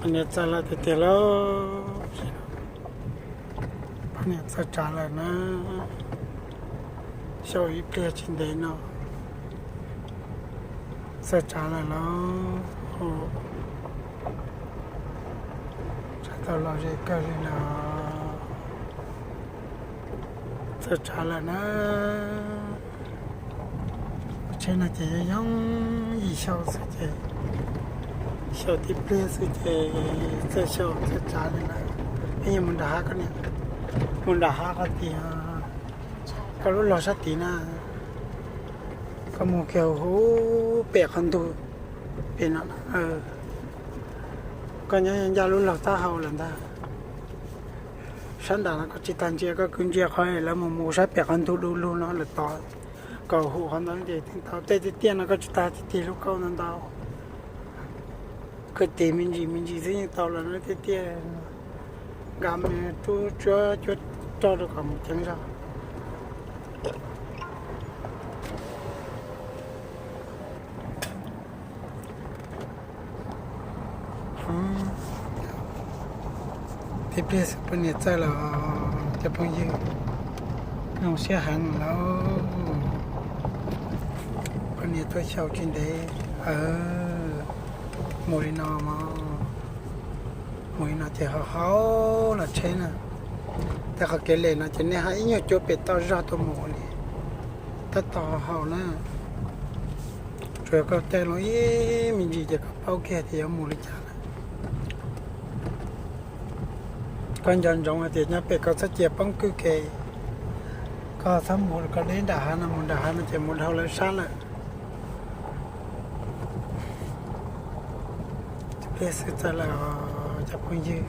Poj niam txawj lawm tiag tiag lauj. Poj niam txawj tsav lawm na. Xyaum ib pliag tsis ntev no txawj tsav lawm lauj. Tsav tau lom zem kawg li no. Txawj tsav lawm na. Tsheb no ces yooj yooj yim xyaum xwb ces, xyaum tib pliag xwb ces txawj xyaum txawj tsav li lawm. Peb yuav mus nram hav koj niam, mus nram hav qhov tias koj lub log sab tid na, koj mus kiag huv pem qhov ntug pem no, koj nyob ncaj lub log taub hau lawm ntag. Sab nram no koj tsis tas ntsia, koj kwv ntsia qhov lawv mus mus sab pem qhov ntug du lug no lawm tod, kom hum qhov ntawd ces tau. Tej tiaj tiaj no koj tsis tas tig tig lub kauj ntau ntau, koj tig me ntsis me ntsis xwb yeej tau lawm na. Tej tiaj nka me rub tsuab cuab roj rau kom mus ceev zog. Tib pliag xwb poj niam txawj los cov phooj ywg, zoo siab heev lauj. Poj niam tuaj xyaum tsis ntev, mus li no mog, mus li no ces haus haus los tsheb na. Tej qhov kev lem no ces nej hab ib nyuag cuab pem toj zog tuaj mus li, tab tom haus na. Tsuas yog koj caij loo ib me ntsis ces koj paub kiag tias yuav mus li cas lawm. Koj nco ntsoov hais tias nyob pem koj txhob cia poob kwj kev, koj txhob mus koj deb nram hav no, mus nram hav no ces mus dhau lawv sab lawm. Pliag xwb txawj lawm os cov phooj ywg.